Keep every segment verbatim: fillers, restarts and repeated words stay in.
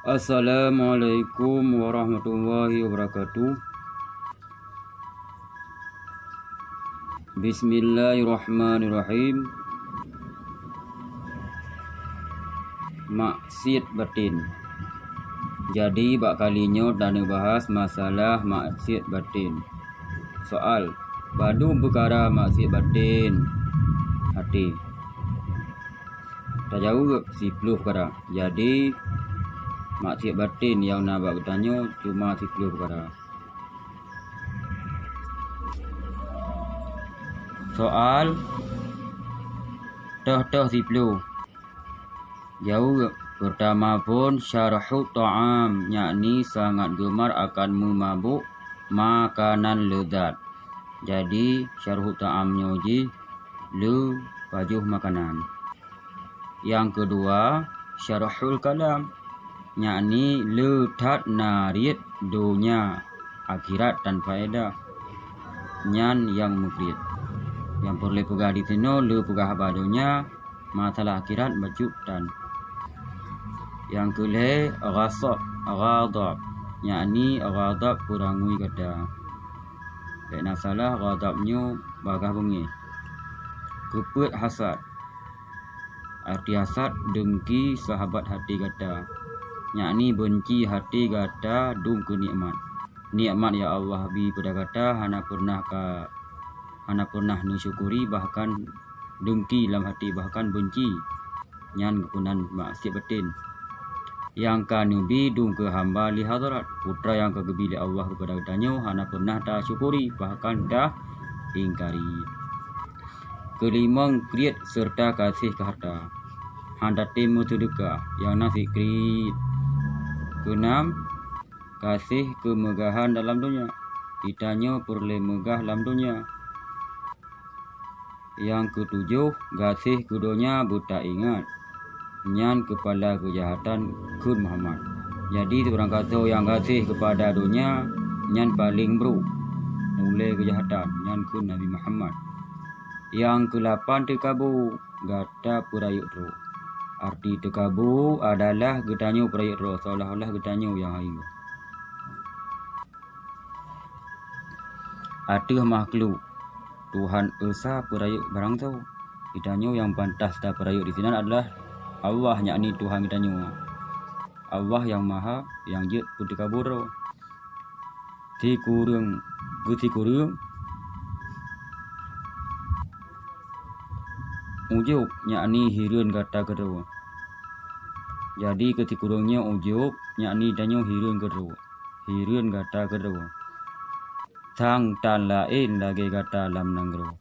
Assalamualaikum warahmatullahi wabarakatuh. Bismillahirrahmanirrahim. Maksiet batin. Jadi, bak kali nyoe taneubahas masalah maksiet batin. Soal, padum peukara maksiet batin? Até. Tajaweueb, siploh peukara. Jadi, maksiet batin nyang na bak geutanyoe cuma siploh peukara. Soal, toh-toh siploh. Jaweueb, peurtama phon syarhut ta'am, yakni sangat geumar akan meumabök makanan leuzat. Jadi, syarhut ta'am nyoe jih le pajoh makanan. Nyang keudua, syarhul kalam, yakni le that na riet donya, akhirat tan faedah. Nyan nyang meukriet. Nyang peureulée peugah disinoe le peugah haba donya, masalah akhirat bacut tan. Nyang keulhée, ghasab, ghadab, yakni ghadab peurangui gata. Bék na salah, ghadab nyoe bagaih beungéh. Keupeuet hasad. Arti hasad, deungki sahabat até gata, yakni beunci até gata dum keu nikmat. Nikmat nyang Allah bi pada gata hana peureunah ka, hana peureunah neusyukuri, bahkan deungki lam até, bahkan beunci. Nyan geupeunan maksiet batin. Nyang ka neubi dum keu hamba li hadrat, peue nyang ka geubi lé Allah keupada geutanyoe hana peureunah tasyukuri, bahkan taingkari. Keulimong, kriet seureuta gaséh keu hareuta. Hana tem meuseudeukah, nyang na cit kriet. Keunam, gaséh keumeugahan dalam donya. Geutanyoe peureulée meugah lam donya. Nyang keutujoh, gaséh keu donya beutaingat. Nyan keupala keujahatan, kheun Muhammad. Jadi, sibarang gasoe nyang gaséh keupada donya, nyan paleng brok. Ulée keujahatan, nyan kheun Nabi Muhammad. Nyang keulapan, teukabo, gata peurayeuk droe. Arti teukabo adalah geutanyoe peurayeuk droe, seolah-olah geutanyoe nyang hayeue. Ateueh makhluk, Tuhan Esa peurayeuk barangsoe. Geutanyoe nyang pantas tapeurayeuk disinan adalah Allah, yakni Tuhan geutanyoe. Allah nyang maha, nyang jeuet peuteukabo droe. Sikureueng keu sikureueng, ujub, yakni hireuen gata keudroe. Jadi, keu sikureueng nyoe ujub, yakni tanyoe hireuen keudroe. Hireuen gata keudroe. Sang tan laén lagée gata lam nanggroe.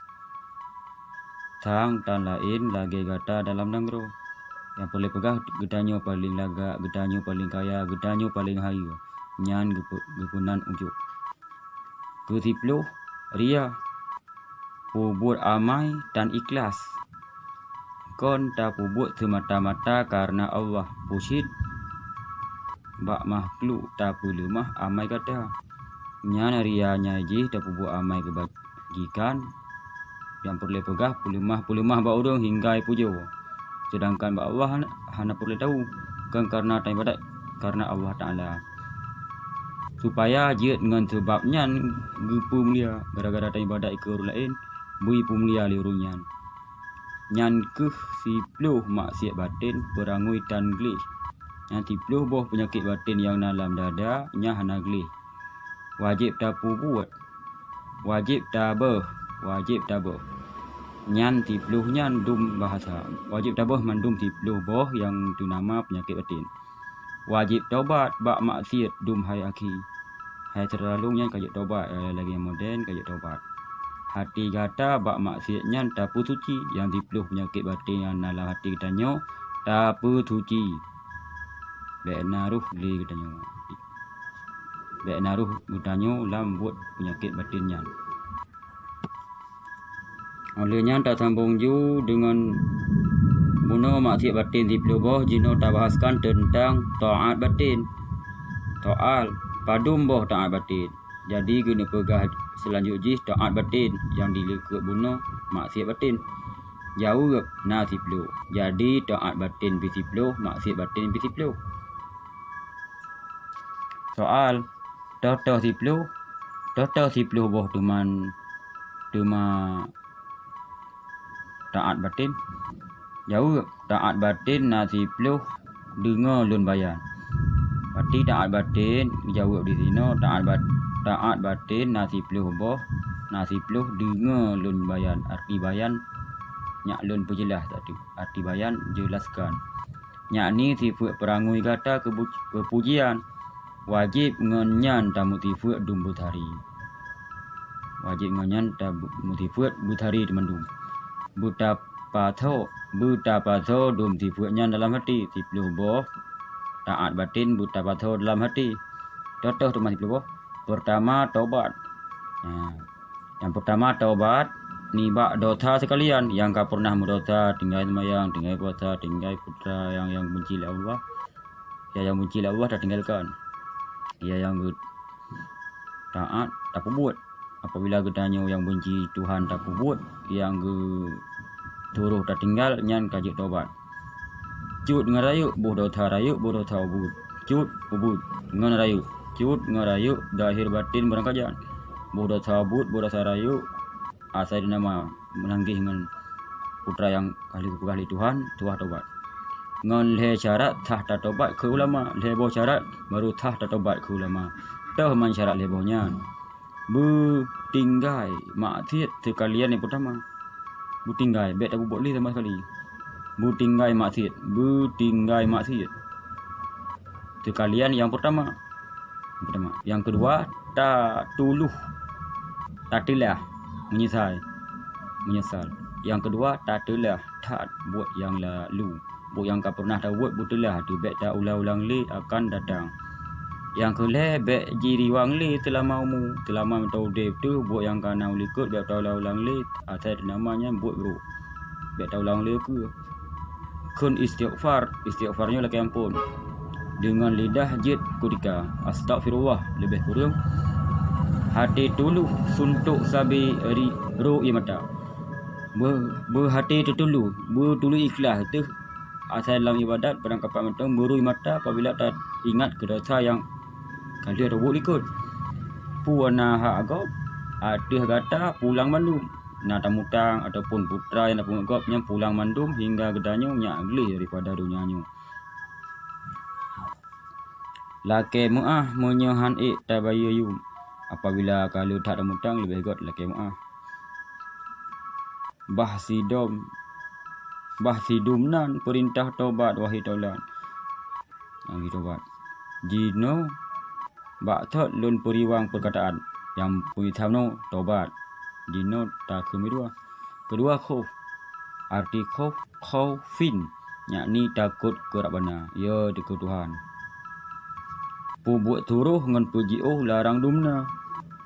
Sang tan laén lagée gata dalam nanggroe. Nyang peureulée peugah, geutanyoe paleng lagak, geutanyoe paleng kaya, geutanyoe paleng hayeue. Nyan geupeu-, geupeunan ujub. Keu siploh, ria. Peubuet amai tan ikhlas. Kon tapeubuet seumata-mata kareuna Allah, peucit bak makhluk tapeuleumah amai gata. Nyan ria nyan jih tapeubuet amai keubajikan, nyang peureulée peugah peuleumah-peuleumah bak ureuëng hingga ipujoe. Seudangkan bak Allah hana peureulée tahu, kon kareuna taibadat kareuna Allah Taala. Supaya jeuet ngon seubab nyan geupeumulia, gara-gara taibadat keu ureuëng laén, beuipeumulia lé ureuëng nyan. Nyan kheueh siploh maksiet baten peurangui tan gleh. Nyan siploh boh peunyakét baten nyang na lam dada nyang hana gleh. Wajéb tapeubuet. Wajéb taböh, wajéb taböh. Nyan siploh nyan dum bahasa. Wajéb taböh mandum siploh boh nyang teunama peunyakét baten. Wajéb tobat bak maksiet dum hai akhi. Hai teulalong nyan ka jeuet tobat, eh, lagée modern ka jeuet tobat. Hati gata bak maksiet nyan tapeusuci, nyang siploh peunyakét baten nyang na lam hati geutanyoe tapeusuci. Bék na roh lé geutanyoe. Bék na roh geutanyoe lam buet peunyakét baten nyan. Óh lheueh nyan tasambong ju deungon bunoe maksiet baten siploh boh, jinoe tabahaskan teuntang taát baten. Taát, padum boh taát baten. Jadi, geuneuk peugah seulanjut jih taát baten nyang dilikeue bunoe maksiet baten. Jaweueb, na siploh. Jadi, taát baten pih siploh, maksiet baten pih siploh. Soal, toh-toh siploh, toh-toh siploh boh teuma, teuma taat baten? Jaweueb, taat baten na siploh deungoe lôn bayan. Berarti taat baten, jaweueb di sinoe, taat bat-, taat baten na siploh boh, na siploh deungoe lôn bayan. Arti bayan nyak lôn peujeulaih tadi. Arti bayan, jelaskan. Yakni sifeuet peurangui gata keu bu-, keu pujian, wajéb ngon nyan tameusifeuet dum beutari. Wajéb ngon nyan tameusifeuet beutari teumandum. Beutapasoe, beutapasoe dum sifeuet nyan dalam até, siploh boh taat baten beutapasoe dalam até. Toh-toh teuma siploh boh. Peurtama, tobat. Nah, nyang peurtama, tobat nibak dosa seukalian nyang ka peureunah meudosa, tinggai seumayang, tinggai puasa, tinggai putra nyang, nyang benci lé Allah. Ya, nyang benci lé Allah tatinggalkan. Ya, nyang geu-, taat tapeubuet. Apabila geutanyoe nyang benci Tuhan tapeubuet, nyang geuturoh tatinggal, nyan ka jeuet tobat. Cut ngon rayeuk, boh dosa rayeuk, boh dosa ubit. Cut, ubit, ngon rayeuk. Cut ngon rayeuk, zahir baten beurangkajan. Boh dosa ubit, boh dosa rayeuk, asai teunama meunanggeh ngon putra nyang ka lheueh geupeugah lé Tuhan, tuwah tobat. Ngon lhée syarat sah tatobat keu ulama, lhée boh syarat baru sah tatobat keu ulama. Toh man syarat lhée boh nyan? Beutinggai maksiet seukalian nyang peurtama. Beutinggai, bék tapeubuet lé sama sekali. Beutinggai maksiet, beutinggai maksiet. Seukalian nyang peurtama. Nyang peurtama. Nyang keudua, tatuluh, tateulah, meunyeusai, meunyeusal. Nyang keudua, tateulah that buet nyang lalu. Buet nyang ka peureunah tabuet beuteulah, teuh bék taulang-ulang lé akan datang. Nyang keu lhée, bék jiriwang lé seulama umu, seulama mantong udeb teuh buet nyang ka na u likot bék taulang-ulang lé, asai teunama nyan buet brok. Bék taulang lé keue. Kheun istighfar, istighfar nyoe lakée amphon. Deungon lidah jeuet kutika, astaghfirullah leubeh kureueng. Até tuluh suntok sabe ri-, ro ié mata. Beu-, beuaté teutuluh, beutuluh ikhlaih teuh asai lam iébadat padang kapak mantong beurui mata apabila taingat keu desya nyang ka lheueh tabuet likot. Peue na hak gob ateueh gata pulang mandum. Na tamutang ataupun putra nyang tapeungeut gob nyan pulang mandum hingga geutanyoe nyak gleh daripada donya nyoe. Lakée meuáh meunyoe han ék tabayeue yum. Apabila ka lheueh that tamutang leubeh gét lakée meuáh. Bah sidom, bah sidum nan peurintah tobat, wahai taulan. Nyang jitobat. Jinoe bak thot lôn peuriwang peurkataan nyang peue tanoh tobat. Jinoe takheun meudua. Keudua khof. Arti khof, khaufin, yakni takot keu Rabbana, ya, takot Tuhan. Peubuet turoh ngon peujiôh larang dumna.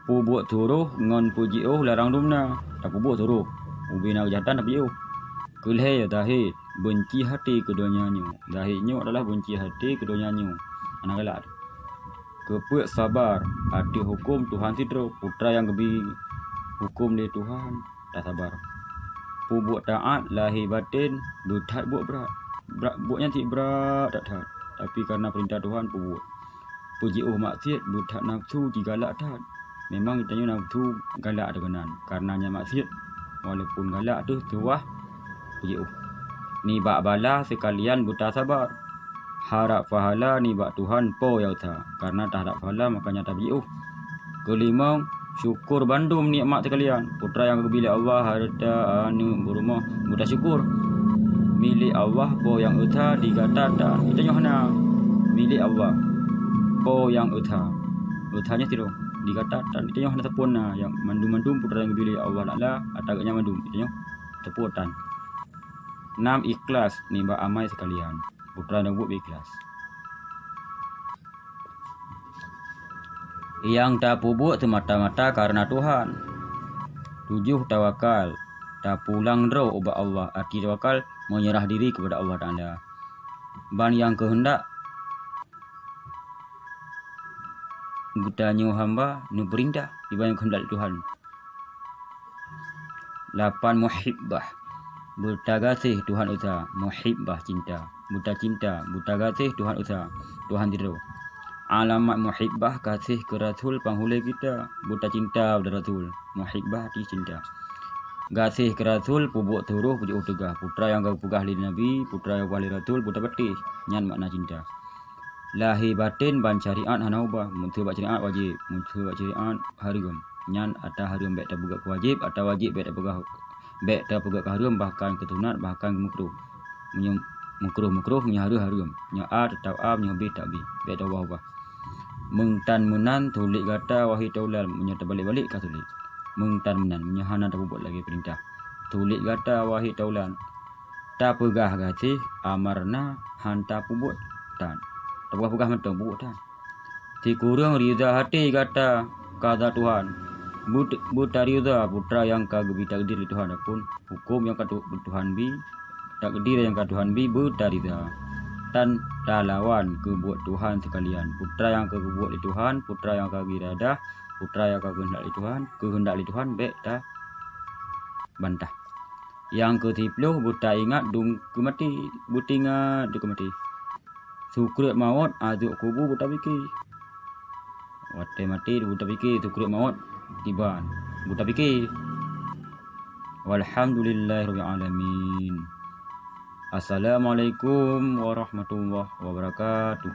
Peubuet turoh ngon peujiôh larang dumna. Tapeubuet turoh, ubena keujahatan tapeujiôh. Keu lhée zahé, beunci até keu donya nyoe. Zahé nyoe adalah beunci até keu donya nyoe. Hana galak. Keupeue sabar ateueh huköm Tuhan sidroe, putra nyang geubi huköm lé Tuhan tasabar. Peubuet taát lahé batén beuthat buet brat. Brat, buet nyan cit brat that-that, tapi kareuna peurintah Tuhan peubuet. Peujiôh maksiet beuthat nafeusu jigalak that. Memang geutanyoe nafeusu galak deungon nan, kareuna nyan maksiet, walaupun galak teuh tuwah peujiôh. Nibak bala seukalian beutasabar. Harab pahala nibak Tuhan Po nyang Esa, kareuna taharab pahala makanya tapeujiôh. Keulimong, syukur bandum nikmat seukalian. Putra nyang geubi lé Allah, hareuta, aneuëk, peurumoh, beutasyukur. Milék Allah Po nyang Esa di gata tan, geutanyoe hana. Milék Allah Po nyang Esa. Esa nyan sidroe, di gata tan, geutanyoe hana sapeue na nyang mandum-mandum putra nyang geubi lé Allah Taala, ata geuhnyan mandum geutanyoe sapeue tan. Nam, ikhlas nibak amai seukalian. Putra nyang buet beu ikhlas. Nyang tapeubuet seumata-mata kareuna Tuhan. Tujoh, tawakal. Tapulang droe ubak Allah, arti tawakal, meunyeurah diri keupada Allah Taala. Ban nyang keuheundak geutanyoe hamba neupeurintah, iban nyang keuheundak Tuhan. Lapan, muhibbah. Beutagaséh Tuhan Esa, muhibbah, cinta. Beutacinta, beutagaséh Tuhan Esa, Tuhan sidroe. Alamat muhibbah, gaséh keu Rasul panghulée gata, beutacinta ubak Rasul. Muhibbah arti cinta. Gaséh keu Rasul peubuet turoh peujiôh teuga. Peue nyang geupeugah lé Nabi, peue nyang geupeugah lé Rasul, beutapatéh. Nyan makna cinta. Lahé batén ban syariat hana ubah. Meuseu bak syariat wajéb, meuseu bak syariat hareuem. Nyan ata hareuem bék tapeugah keu wajéb, ata wajéb bék tapeugah, bék tapeugah keu hareuem, bahkan keu sunat, bahkan keu meukruh. Meunyoe meukruh, meukruh, meunyoe hareuem, hareuem. Meunyoe A teutap A, meunyoe B teutap B. Bék taubah-ubah. Meutan meunan tulék gata wahé taulan, meunyoe tabalek-balek ka tulék. Meutan meunan, meunyoe hana tapeubuet lagée peurintah. Tulék gata wahé taulan, tapeugah gaséh, amarna, han tapeubuet tan. Tapeugah-peugah mantong peubuet tan. Sikureueng riza até gata keu Tuhan. Beut-, beutariza peue nyang ka geubri takdir lé Tuhan, ataupun huköm nyang ka tu-, Tuhan bi, takdir nyang ka Tuhan bi beutariza. Tan talawan keu buet Tuhan seukalian. Peue nyang ka geubuet lé Tuhan, peue nyang ka geuiradah, peue nyang ka geuheundak lé Tuhan, keuheundak lé Tuhan bék tabantah. Nyang keu siplôh, beutaingat dum keu maté, beutaingat dum keu maté. Sukriet mawöt, azôb kubu beutapike. Watée maté beutapike, sukriet mawöt tiba beutapike. Walhamdulillahirabbil alamin. Assalamualaikum warahmatullahi wabarakatuh.